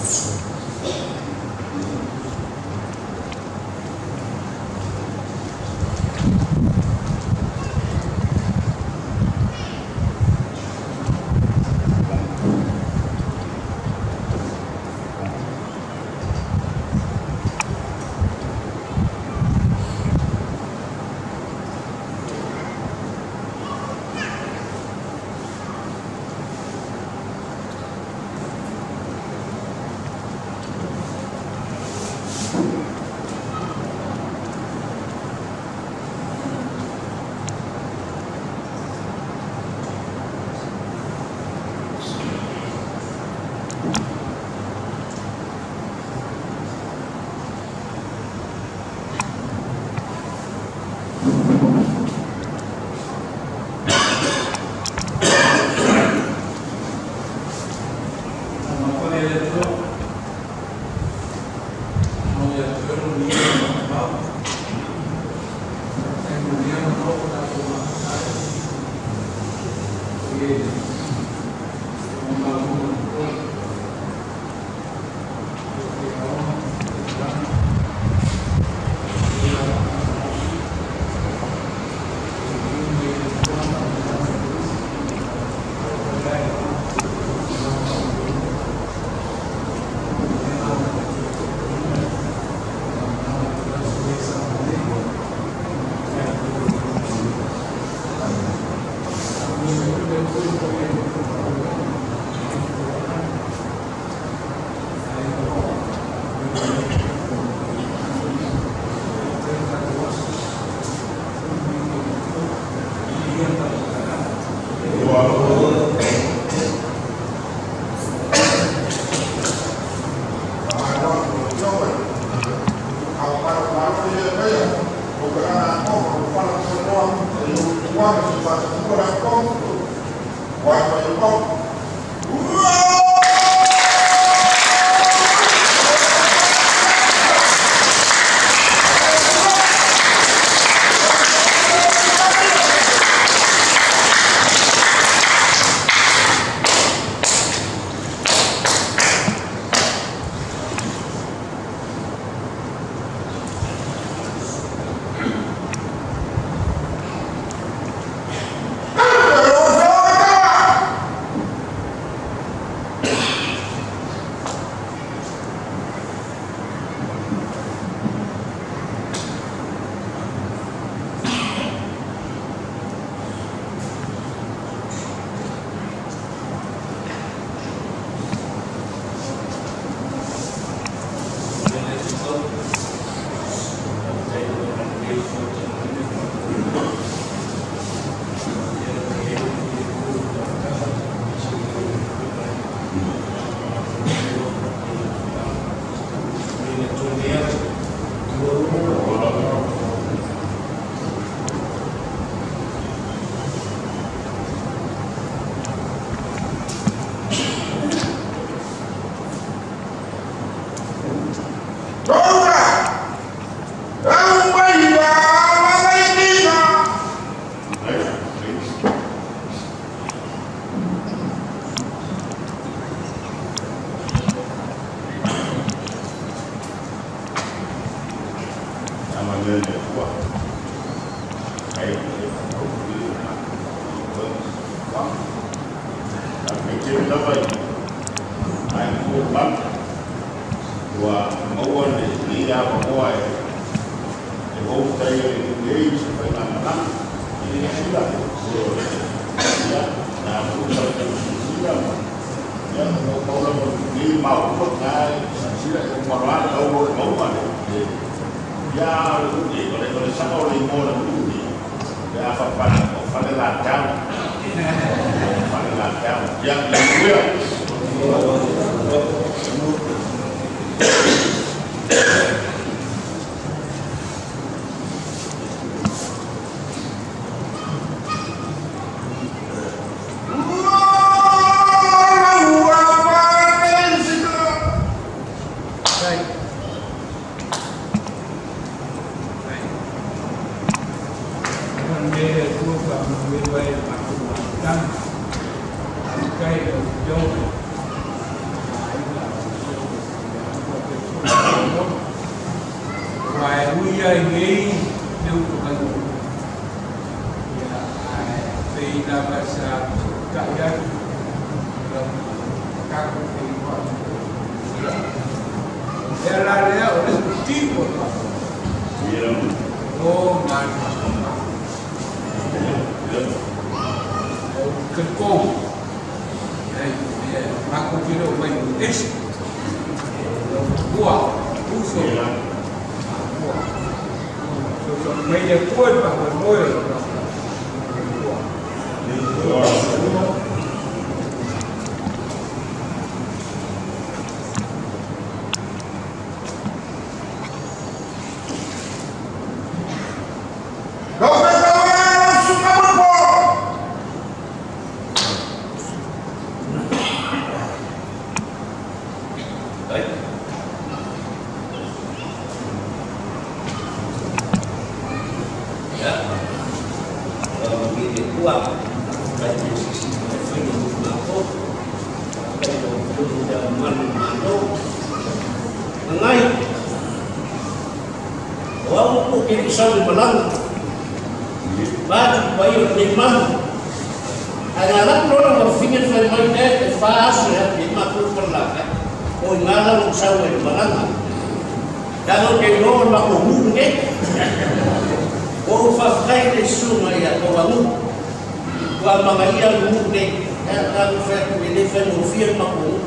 Faamanuia le Atua ia te oe le manuia. Faafetai mo lea manawa ua tatou mafuta ai i le molimauina foi o le aoga taaloga ia filifili mai e le Atua faamanuiaga Faafetai Ua maua lenei avanoa e host ai le nei se faigamalaga i Niu Sila. Ia, na tusa silasila ma ia ua pau lava nei maua na silasila e uma loa le au o le maua le ia le o le saka o le igoa o le nuu nei pe a faapea o Falelatau. Falelatau. Ia, ia manuia. Faafetai i lau Afioga, aiga, manuia ai nei le utugaluga. Ia, ae pei lava sa fesootai atu lau tatou feiloai. Ia, o le mea la lea o le tino o le faamoemoe, o galuega. Ae ou te talitonu, matou te le o mai ese, e matua, uso, matua. Fesoasoani mai le Atua i le faamoemoe o le Atua. Ia, faamanuia le Atua, faafetai mo le silasila mai foi i matou. Faafetai i lau Afioga i Le Ao Mamalu o le Malo. Nanai, o au ou te le i sau i le malaga, vaeatu le paia o lenei malu, ae na alu atu loa lau afafine fai mai e fa aso e api ai matou i Falelatai. O i ina la lou sau ai i le malaga. Leaga ou te iloa o le matou nuu lenei. Ua ou faafetai i le susuga ia Tauanuu, ua amanaia le nuu lenei. Ae na ou fai atu e le faigofie le matou nuu.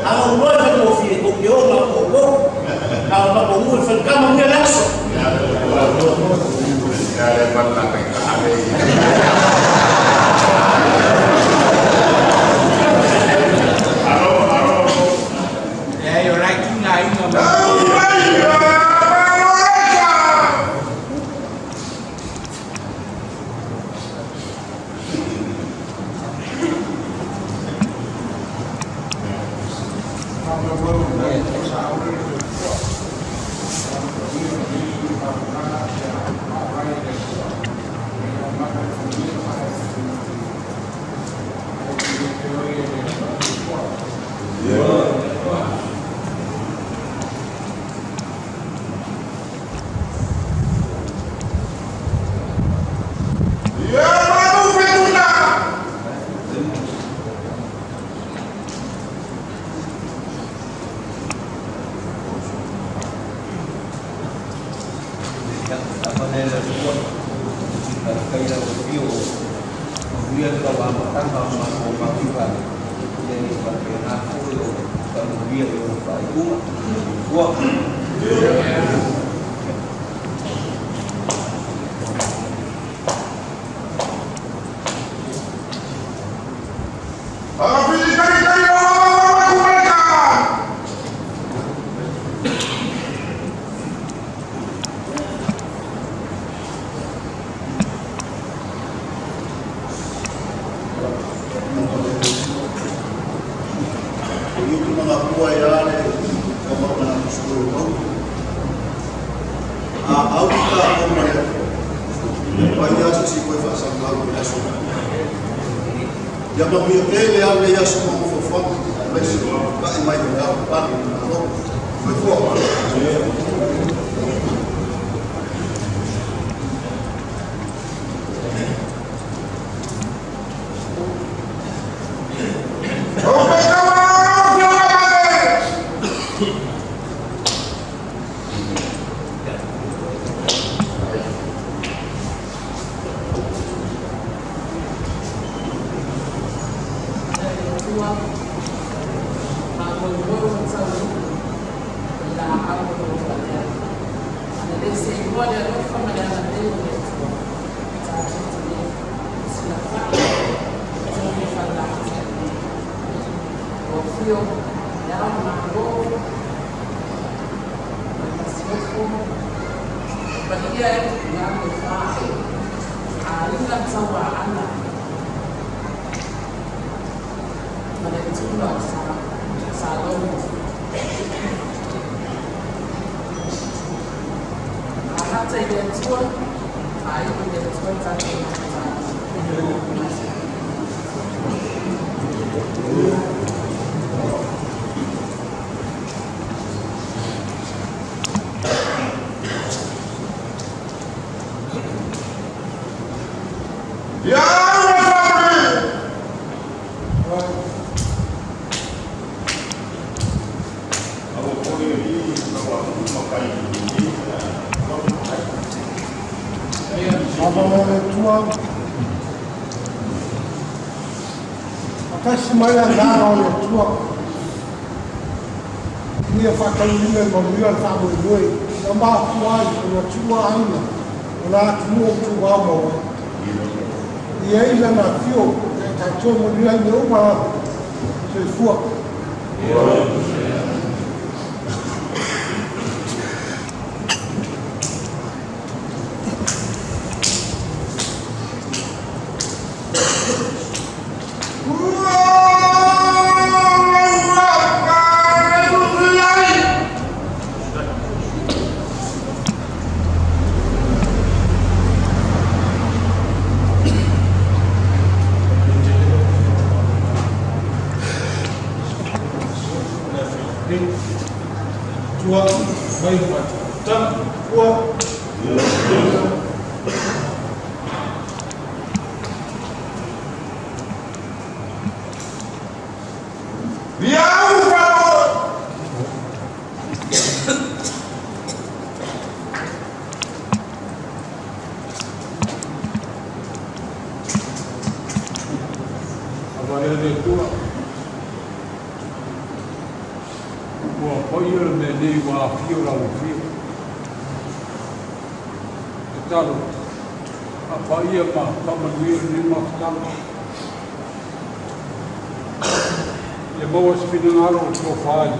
A na ou iloa e faigofie, ou te o na o outou. A o le matou nuu e faigata. Manuia le aso. Leai, o la e tigaina mai. Ia, faamanuia le Atua faafetai i lau afio manuia le tau amataga o le matou mafutaga ia ia faapena foi o faamanuia i ona faaiuga. Soifua. O i tulaga pua e a le taumauna sulu mau. A au ka o mai atu. Pai a se si koe whaasangaru i aso. Ia manuia pea le au le aso ma fofoga. Mai se kai mai le au pali malo. Soifua. Atua faamoemoe ua taunuu i laau o lo o faleala. Ana le seilua le alofa ma le agalelei o le Atua, tatou te le silafai i totonu o Falelatai nei. Ua afio Le Ao o le Malo ma le Masiofo, le paia e tupulaga e fa, aiga tauaana ma le tula o Salogo. A lata i le Atua, faaiu i le Atua tatou mafutaga. Faatasi mai le agaga o le Atua ina ia faataunuuina i manuia le faamoemoe na mafua ai ona tuua aiga o le atunuu o tumau mau ai. E i ai Lana afio e tatou manuia ai mea uma lava. Soifua. Tua mai ta ua. Ua paia le mea nei ua afio lau afio. Tatalo, a paia ma faamanuia lenei mafutaga. Ia maua se finagalo o tofa ai.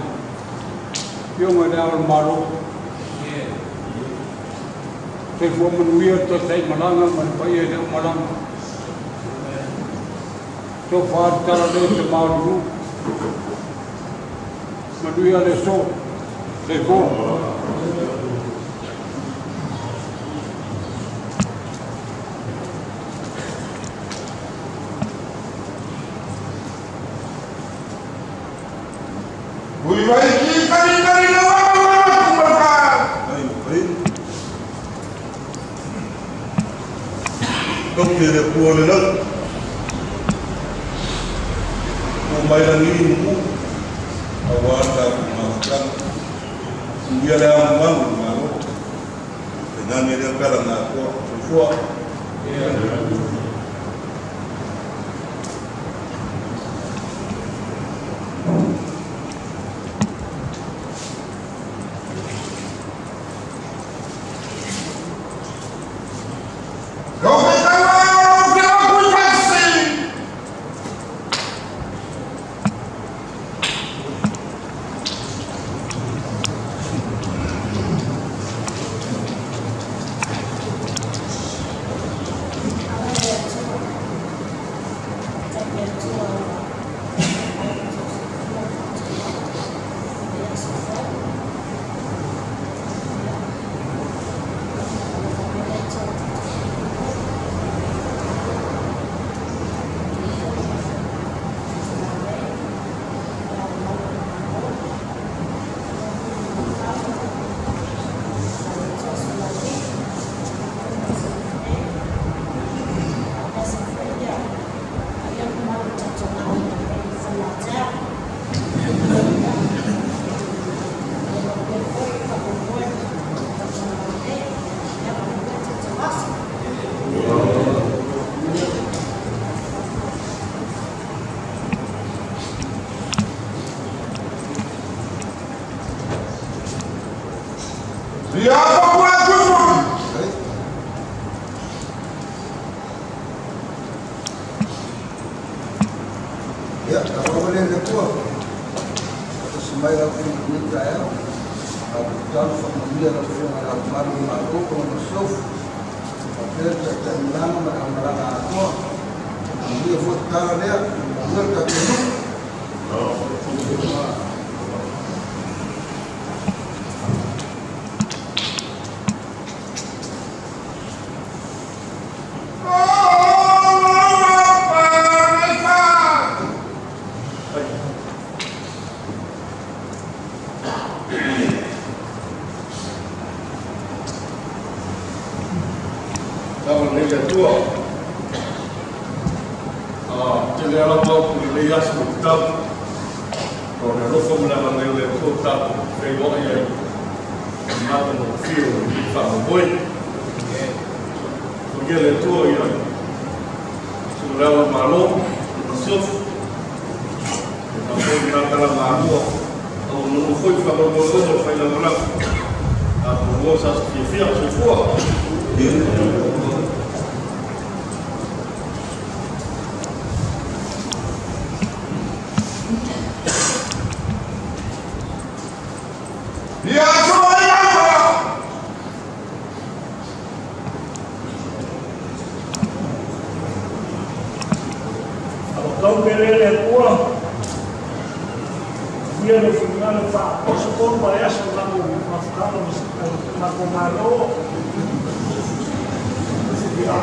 Afioga i le Ao o le Malo. Soifua manuia le taitai malaga ma le paia i le malaga. Tofa le tala le te malu. Manuia le so. Soifua. Toki le pua le lau. O mai langi i nuku. A wā tāku mafutaga. Ia le au malu malo. E nani le kala ngā koa. Soifua. Ia, tapavalea le Atua. Faatasi mai lau Afioga i lenei taeao. A o tatalo faamanuia lau Afioga i le Ao Mamalu o le Malo ma lona masiofo. Faapea le taitai malaga ma le aumalaga atoa. Manuia foi tatala lea, manuia le tatou nuu. Tama nei le Atua. Tele ala mau ku lenei aso o tatau. O le alofa ma le agalelei o le Atua ua tatou feiloai ai i le matagofie o lenei faamoemoe. Faamanuia le Atua i Sui o Le Ao o le Malo ma le Masiofo, faapena foi lena talagalua, auaunaga foi ma faamoemoega o le failagalaga. Tatou maua se aso fiafia. Soifua. Ia aso ai au. Tau pele le Atua, ia le finagalo faaoso tonu ma le aso o matou mafutaga ma matou Malo. Ia,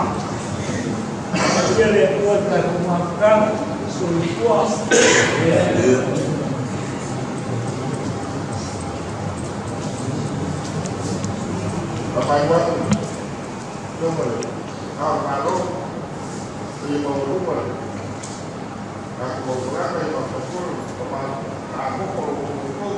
faamanuia le Atua i le tatou mafutaga. Soifua. Faamai atu afioga i Le Ao o le Malo, paia maualuga o le tatou auaunaga i mafaufau tama o lo outou.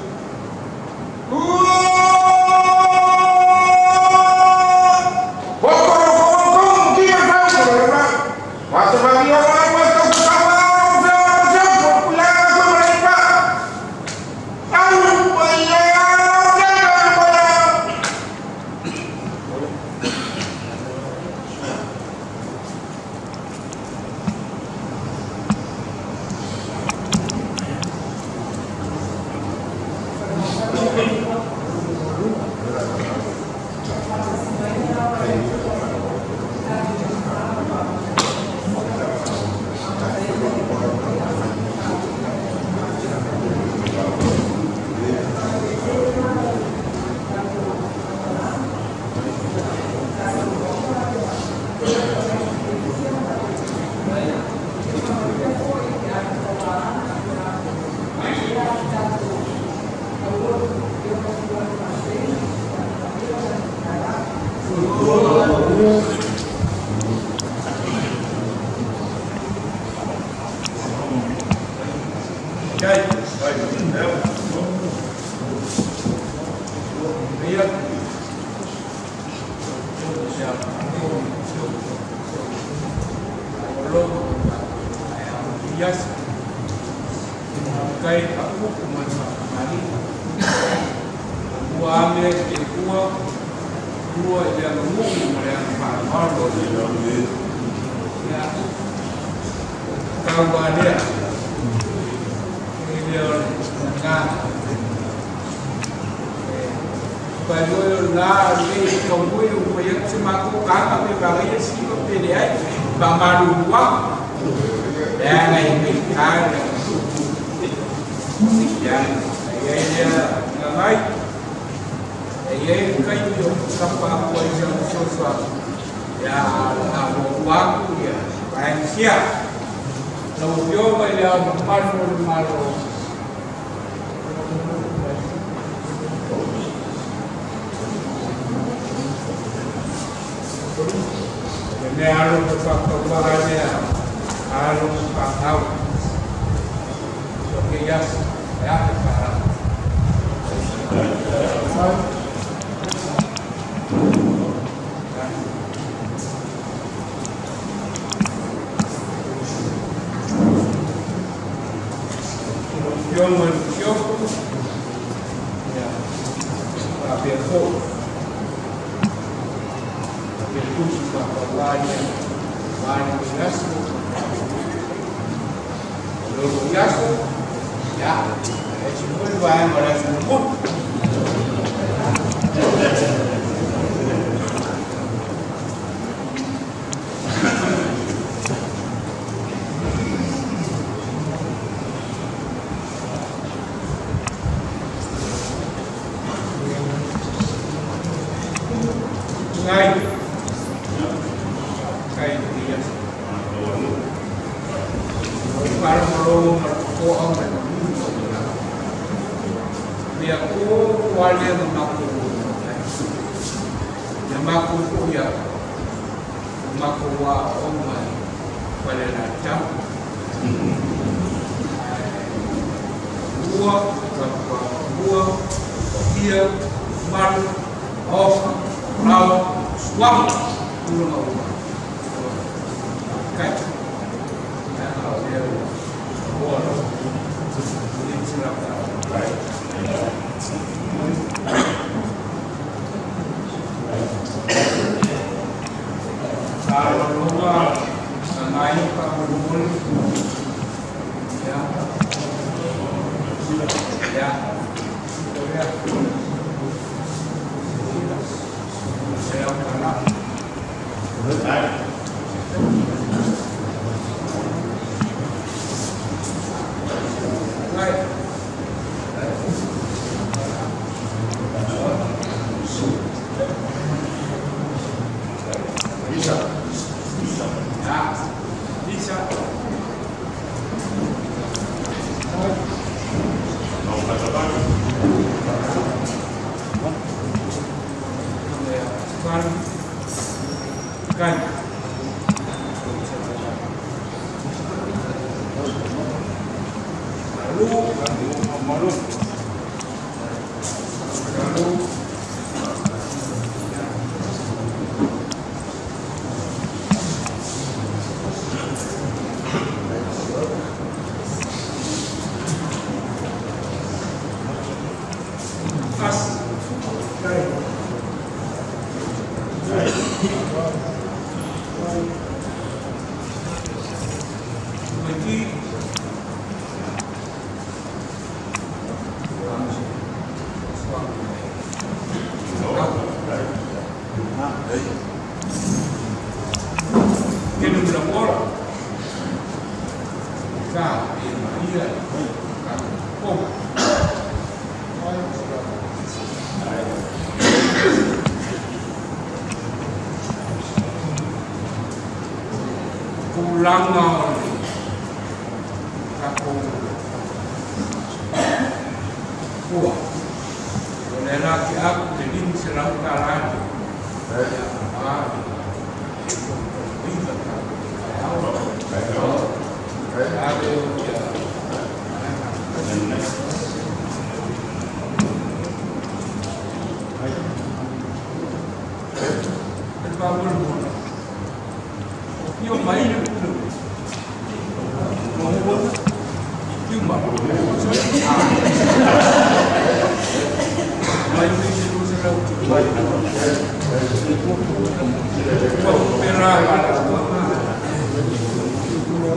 Kai upu ma le faafitauli. Ua ame le ua ua i le aganuu ma le agafaaaloalo. Ia, tau lava lea, e le o le lena. E fai o lena lenei taumui ua fai atu se matou taga pe manaia siva pe leai, faamalulu atu, leaga e faigata le aganuu. Ia, e i ai lea gagai, e i ai le taimi o tapa atu ai sau fesoasoani, ia a muamua atu ia vaega sia. Lau Afioga i Le Ao Mamalu o le Malo, le mea alo te whakauaha lea, alo whakau. So ke ias, e a te whaara. Afioga i le Masiofo, ia, faapea foi le tusi faatauā ia aua lenei aso. O lou foi aso, ia, e ese foi le vaega o le aso mulimuli. Ngai, kai i aso. O le faalogologo ma le totoa ma le manu o le lava. Mea tonu lava lea na matou ai. Na matou foi au, o matou aoaoga i Falelatai. Matua, tatou Atua, Paia, Mamalu, Maofa, Laoa, Suafa, tulaga uma. Faafetai. Leaga o lea ua maua lau $500. Alologa ngai faamolemole. Ia. Ia. Ia. Ia. Ngai. Isa. Ya. Lisa. Mau kata bagi. Kan. Kan. Lalu, Malu. lalu As. Mati. Kene mula bola. Ka e Maria. Ka ko. Tulaga o le tatou pua. O le la ke aku le $500 le. Ia, a. E ave o ia. E faamolemole. O fio mai le pule. Fiu mai. Mai le se lu se lau. Ua pera ala.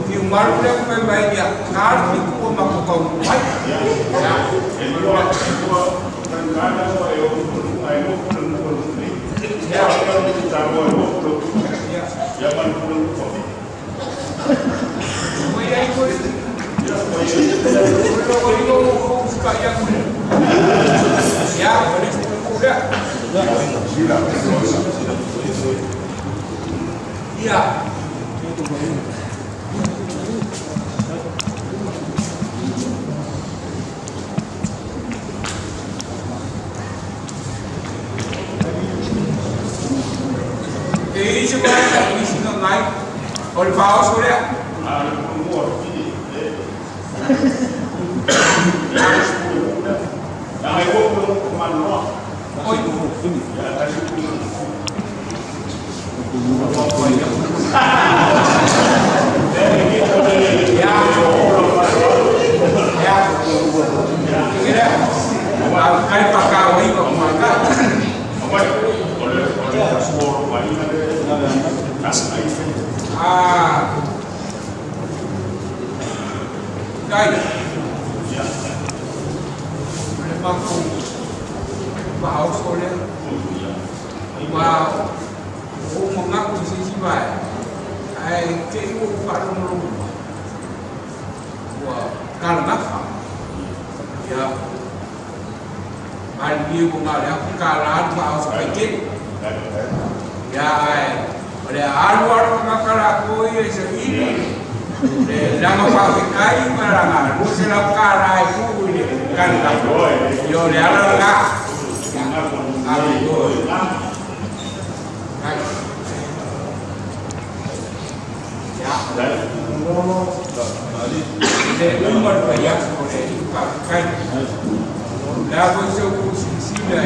Fiu malu le mai mai ia kar fi ku ma ko kau mai. Ya. E lua, lua, kan kana o e o ai o ko no ko ni. Ya, ko ni ta o o ko. Ya. Ya man ko ko. Mai ai ko. Ya, ko Lo ko ko ko ka ya ku. Ya, boleh ku ya. Sila. Ya. E isi wa isi na ngai. O le fao lea. Ah, ko mo ti. Ya, ai o ko ko man no. Oi. Ya, ta si ku. Ya. Ya. Kira. Au kai pa ka o i ko mai ka. Awai, ole ole suo mai na le. As ai fe. Ah. Kai. Ya. Le ma ko pa au so lea. Ua o magaku i se isi vaega ae te'i ua ou faalogologo mai ua kalagafa ia malilie ua galeafu kalā le faaoso faitele ia ae o le alu alu tagata latou ia i saili le laga faafetai ma laga $200 e tuu i le kalagafa ia o le ala lagā ave ai. Ya. Le uma le fai atu o le Faafetai. O le a foi se upu silasila i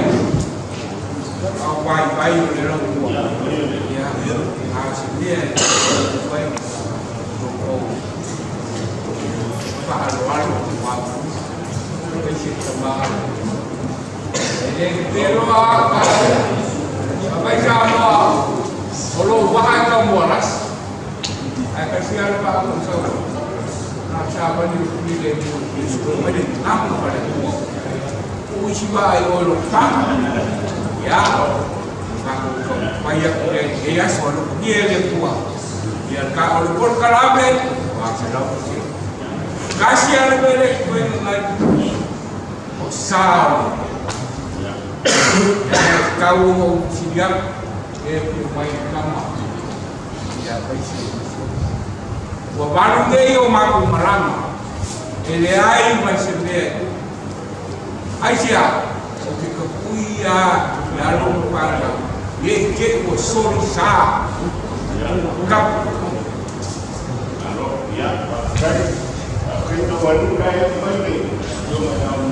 au vaivai o le lautua. Ia, a o se mea e fai o faaaloalo o ai se tama. E le peloa apai Samoa o lou vaa e taumoalasi. Ae kasi ala pa o sau. Na sa mani o kuli le mu mai le tamu pa le tua. O isi va ai o lo ta. Ya. Ma ko ko mai ya ku le e aso lo ni e le tua. Ia ka o le pol kalame wa se la o se. Kasi ala mele ko ngai o sao. Ya kau o siap e pi mai kama. Ia pai se. Ua valu nei o makou malama. E le ai mai se mea. Ai sia, o ke kapui a le alo ma whanau. Ye ke ua sori sa. Kapu. Alo, ia, faafetai. Faafetai na ua luka e mai le. Yo mai au